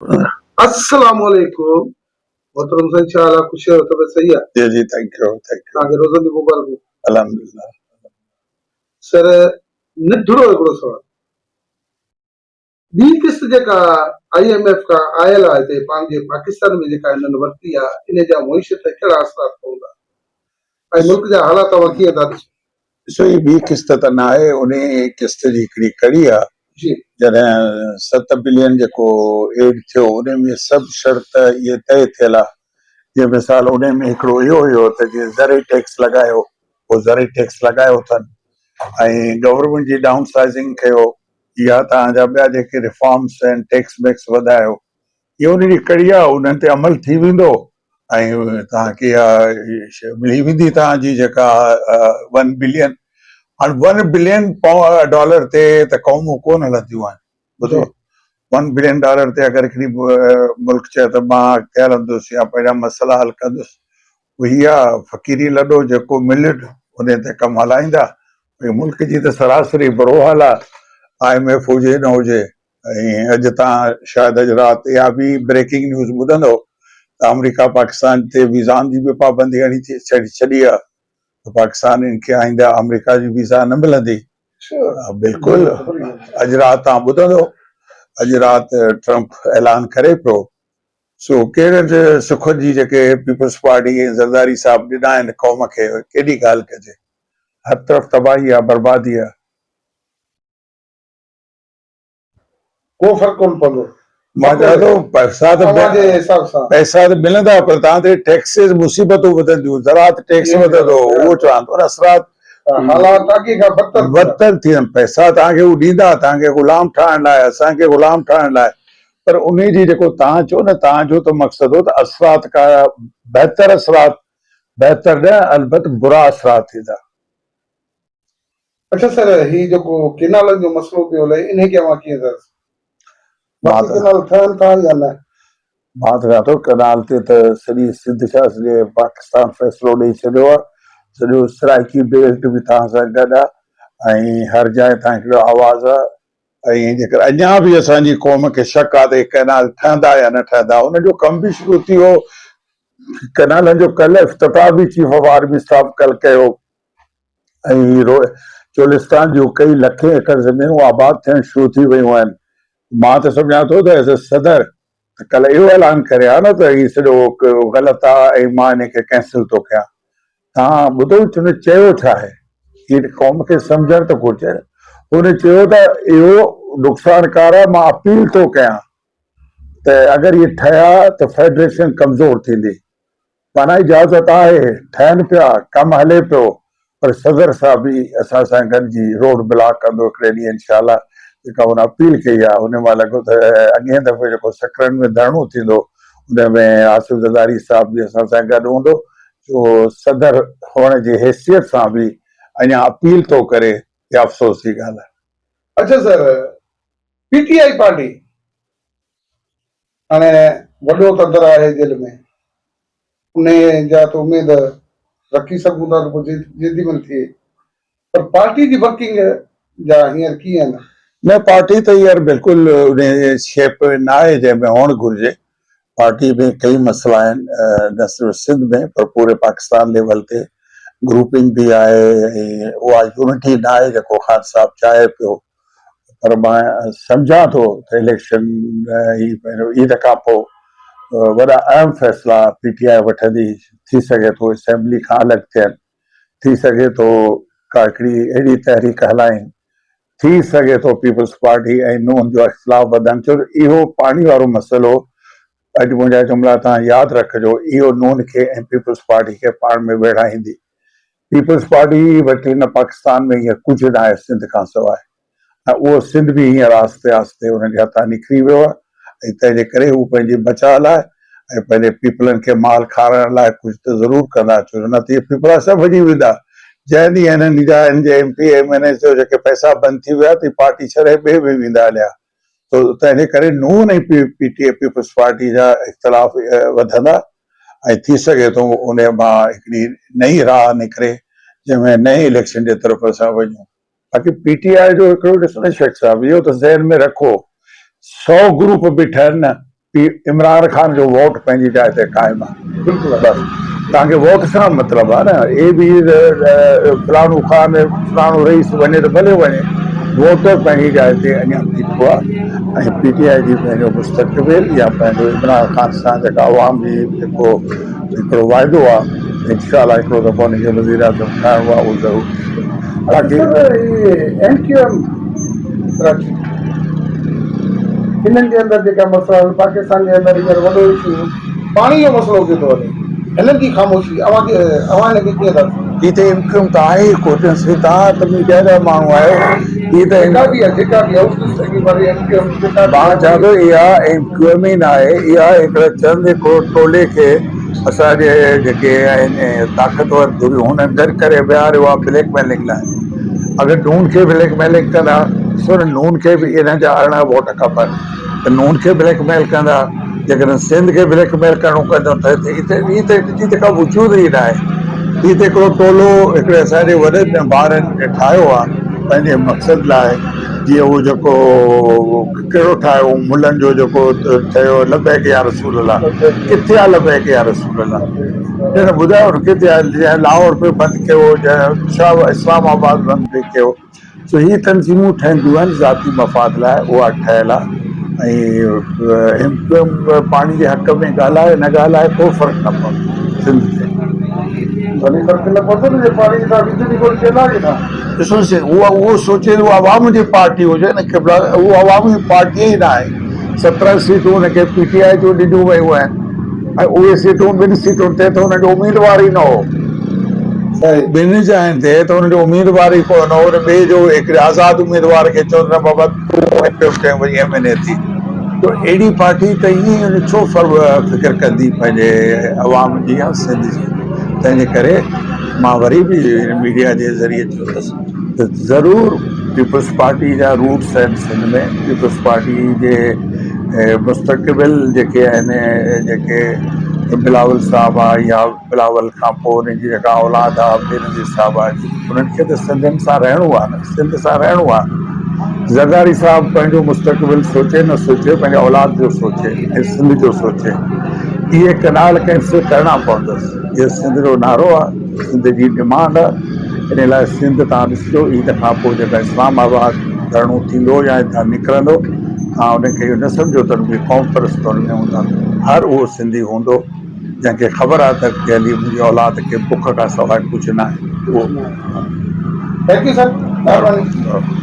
السلام عليڪم محترم سائين ڇا حال آ خوش آهيو طبيعت صحيح آ جي جي thank you thank you توهان کي روزن جون مبارڪون الحمدلله سر ننڍڙو هڪڙو سوال ٻي قسط جيڪا I M F کان آيل آ هتي پنهنجي پاڪستان ۾ جيڪا هنن ورتي آ ان جا معيشت تي ڪهڙا اثرات پوندا ۽ ملڪ جا حالات اوهان ڪيئن ٿا ڏسو ڏسو هي ٻي قسط ته ناهي انهي قسط جي هڪڙي ڪڙي آ جڏهن ست بلين جيڪو ايڊ ٿيو انهي ۾ سڀ شرط اهي طئي ٿيل آ جيئن مثال انهي ۾ هڪڙو اهو هيو ته جيئن زرعي ٽيڪس لڳايو پوء زرعي ٽيڪس لڳايو اٿن ۽ گورنمينٽ جي ڊائون سائزنگ ڪيو يا توهان جا ٻيا جيڪي ريفارمس آهن ٽيڪس بيڪس وڌايو اهو ان جي ڪڙي آهي انهن تي عمل ٿي ويندو ۽ توهان کي اها شيء ملي ويندي توهان جي جيڪا ون بلين هاڻي ون بلين ڊالر تي ته قومون ڪونه هلنديون آهن ٻڌو ون بلين ڊالر تي اگر هڪڙي ملڪ چئي ته مان اڳتي هلندس يا پنهنجا مسئلا حل ڪندس هي آ فقيري لڏو جيڪو ملي ان تي ڪم هلائيندا ملڪ جي ته سراسري برو حال آ I M F هجي نه هجي ۽ اڄ توهان شايد اڄ رات اها به بريڪنگ نيوز ٻڌندو ته آمريڪا پاڪستان تي ويزائن جي به پابندي هڻي ڇڏي آهي ته پاڪستان ان کي آئنده آمريڪا جي ويزا نه ملندي. بلڪل اڄ رات توهان ٻڌندو اڄ رات ٽرمپ اعلان ڪري پيو سو ڪهڙن سکن جي جيڪي پيپلز پارٽي ۽ زرداري صاحب ڏنا آهن قوم کي ڪيڏي ڳالهه ڪجي هر طرف تباهي آهي بربادي آهي. ڪو فرق ڪونه پوندو. مان چوان ٿو پئسا ته اوهان جي حساب سان. پئسا ته ملندا پر توهان تي ٽيڪسز مصيبتون وڌنديون زراعت ٽيڪس وڌندو اهو چوان ٿو نه اثرات حالات اڳي کان بدتر ٿيندا. بدتر ٿيندا پئسا توهان کي هو ڏيندا توهان کي غلام ٺاهڻ لاء اسان کي غلام ٺاهڻ لاء پر انهي جي جيڪو توهان چئو نه توهان جو ته مقصد هو ته اثرات ڪا بهتر اثرات بهتر نه البت برا اثرات ٿيندا. اڇا سر هي جيڪو ڪينالن جو مسئلو پيو هلي انهي کي اوهان ڪيئن ٿا ڏسو؟ باقي ڪينال ٺهن ٿا يا نه؟ مان ته چوان ٿو ڪينال تي ته سڄي سنڌ ڇا سڄي پاڪستان فيصلو ڏئي ڇڏيو آهي سڄو سرائيڪي بيلٽ به توهان سان گڏ آهي ۽ هر جاء تان هڪڙو آواز آهي ۽ جيڪر اڃا به اسان جي قوم کي شڪ آهي ته هي ڪينال ٺهندا يا نه ٺهندا ان جو ڪم به شروع ٿي ويو ڪينالن جو ڪلهه افتتاح به چيف آف آرمي اسٽاف ڪلهه ڪيو ۽ چولستان جون ڪئي لکين ايڪڙ زمينون آباد ٿيڻ شروع ٿي ويون آهن. مان ته سمجهان ٿو ته ايز اي صدر ته ڪلهه اهو اعلان ڪري ها نه ته هي سڄو غلط آهي ۽ مان ان کي ڪينسل ٿو ڪيان. توهان ٻڌو هن چيو ڇا آهي؟ هي قوم کي سمجهڻ ته گهرجي نه. هن چيو ته اهو نقصانڪار آهي مان اپيل ٿو ڪيان ته اگر اهي ٺهيا ته فيڊريشن ڪمزور ٿيندي. معنيٰ اجازت آهي، ٺهن پيا، ڪم هلي پيو، پر صدر صاحب به اسان سان گڏجي روڊ بلاڪ ڪندو هڪڙي ڏينهن انشاء الله، جيڪا هن اپيل ڪئي آهي ان مان لڳو ته اڳئين دفعي جيڪو سکرن ۾ ڌرڻو ٿيندو ان ۾ آصف زرداري صاحب به اسان سان گڏ هوندو جو صدر هئڻ جي حيثيت سان به اڃا اپيل ٿو ڪري اها افسوس جي ڳالهه آهي. اڇا sir P T I party هاڻي وڏو تندر آهي جيل ۾، انهيء جا ته اميد رکي سگهون ٿا ته پوء جيڏي مهل ٿئي، پر پارٽي جي ورڪنگ جا هينئر ڪيئن آهن؟ نه پارٽي ته هينئر بلڪل انهيء شيپ ۾ نه آهي جنهن ۾ هئڻ گهرجي. پارٽي ۾ ڪئي مسئلا آهن نه صرف سنڌ ۾ پر پوري پاڪستان ليول تي گروپنگ به آهي ۽ اها يونٽي نه آهي جيڪو خان صاحب چاهي پيو. پر مان سمجهان ٿو ته اليڪشن هي پنهنجو عيد کان پوء وڏا اهم فيصلا پي ٽي آء وٺندي، ٿي سگهي ٿو اسيمبلي کان الڳ ٿين، ٿي سگهي ٿو ڪا هڪڙي اهڙي تحريڪ هلائين، ٿي سگهي ٿو پيپلز پارٽي ۽ نون جو اختلاف وڌن، ڇو ته اهو پاڻي وارو مسئلو اڄ منهنجا جملا توهان ياد رکجو اهو نون کي ۽ پيپلز پارٽي کي پاڻ ۾ ويڙهائيندي. پيپلز پارٽي وٽ هن پاڪستان ۾ هينئر ڪجهه ناهي سنڌ کان سواء ۽ اهو سنڌ به هينئر آهستي آهستي انهن جي هٿان نڪري ويو آهي ۽ تنهن جي ڪري هو پنهنجي بچاء لاء ۽ پنهنجي پيپلن کي مال کارائڻ لاء ڪجهه ته ضرور ڪندا ڇو جو نه ته اهي پيپلا سڀ وڃي ويندا جنهن ڏينهن هنن جا هن جي M P M N As جو جيڪي پئسا بند ٿي ويا ته هي پارٽي ڇڏي ٻئي ۾ ويندا هليا سو تنهن جي ڪري نون ۽ P T A peoples party جا اختلاف وڌندا ۽ ٿي سگهي ٿو ان مان هڪڙي نئين راهه نڪري جنهن ۾ نئين اليڪشن جي طرف اسان وڃون. باقي پي ٽي آء جو هڪڙو ڏسو نه شيخ صاحب اهو ته ذهن ۾ رکو سو گروپ به ٺهن نه پي عمران خان جو ووٽ پنهنجي جاء تي قائم آ بلڪل بس توهان کي ووٽ سان مطلب آ نه اي بي فلاڻو خان فلاڻو رئيس وڃي ته ڀلي وڃي ووٽ پنهنجي جاء تي اڃا بيٺو آ ۽ پي ٽي آء جي پنهنجو مستقبل يا پنهنجو عمران خان سان جيڪا عوام جي جيڪو هڪڙو واعدو آ انشاء الله هڪڙو دفعو ان کي وزير اعظم ٺاهڻو آ اهو ضرور ٿيندو باقي سر هي ايم ڪيو ايم ڪراچي هنن جي اندر جيڪا مسئلا آهن پاڪستان جي اندر هينئر وڏو اشو پاڻي جو مسئلو اڀري ٿو وڃي هنن جي خاموشي اوهان کي اوهان هن کي ڪيئن ٿا ڏسو؟ هي ته ايم ڪيو ايم ته آهي ئي ڪو نه سي توهان ته ميڊيا جا ماڻهو آهيو هي ته جيڪا به آهي جيڪا به آهي واري ايم ڪيو ايم جيڪا به مان چوان ٿو اها ايم ڪيو ايم ئي نه آهي اها هڪڙا چند هڪڙو ٽولي کي اسان جي جيڪي آهن طاقتور ڌريون هنن گڏ ڪري ويهاريو آهي بليڪ ميلنگ لاء اگر نون کي بليڪ ميلنگ ڪندا ڏسو نه نون کي به انهن جا 18 ووٽ کپن ته نون کي بليڪ ميل ڪندا جيڪڏهن سنڌ کي بليڪ ميل ڪرڻو ڪندو ته هي ته هي ته هي ته ڪا وجود ئي نه آهي هي ته هڪڙو ٽولو هڪڙي اسان جي وڏن ڀائرن ٺاهيو آهي پنهنجي مقصد لاء جيئن هو جيڪو ڪهڙو ٺاهيو ملن جو جيڪو ٺهيو لبيڪ يا رسول الله ڪٿي آ لبيڪ يا رسول الله جنهن ٻڌايو نه ڪٿي آ جنهن لاهور پي بند ڪيو جنهن شاهه اسلام آباد بند پي ڪيو سو هي تنظيمون ٺهنديون آهن ذاتي مفاد لاء اها ٺهيل آ ۽ ايم ڪيو ايم پاڻي جي حق ۾ ڳالهائي نه ڳالهائي ڪو فرق نه پوندو سنڌ تي. ڀلي فرق نه پوندو نه جي پاڻي سان بجلي ڪونه ٿيل آ ڪٿان. ڏسو سي اها اهو سوچي ته اها عوام جي پارٽي هجي نه قبلا اهو عوام جي پارٽي ئي نه آهي 17 سيٽون هن کي پي ٽي آء جون ڏنيون ويون آهن ۽ اهي سيٽون ٻن سيٽن تي ته هن جو اميدوار ئي نه هو ٻن جاين تي ته هن جو اميدوار ئي ڪونه هو ٻئي جو هڪڙي آزاد اميدوار کي چون نه بابا تون ايم پي ڪيون وڃي ايم اين اي ٿي تو اهڙي پارٽي ته ائين ئي ڇو فڪر ڪندي پنهنجي عوام جي يا سنڌ جي تنهن جي ڪري مان وري به هن ميڊيا جي ذريعي چوندس ته ضرور پيپلز پارٽي جا روٽس آهن سنڌ ۾ پيپلز پارٽي جي مستقبل جيڪي آهن جيڪي بلاول صاحب آ يا بلاول کان پوء انهن جي جيڪا اولاد آ بينظير صاحب آ انهن کي ته سنڌين سان رهڻو آ نه سنڌ سان رهڻو آ زرداري صاحب پنهنجو مستقبل سوچي نه سوچي پنهنجي اولاد جو سوچي ۽ سنڌ جو سوچي اهي ڪئنال ڪينسل ڪرڻا پوندس اهو سنڌ جو نعرو آ، سنڌ جي ڊمانڊ آ، ان لاء سنڌ تان ڏسجو عيد کان پوء جيڪا اسلام آباد ڌرڻو ٿيندو يا هتان نڪرندو تان ان کي اهو نه سمجهو ته رڳي قوم پرست ان ۾ هوندا، هر اهو سنڌي هوندو جنهن کي خبر آ ته اڳتي هلي منهنجي اولاد کي بک کان سواء ڪجهه ناهي اهو. Thank you sir مهرباني.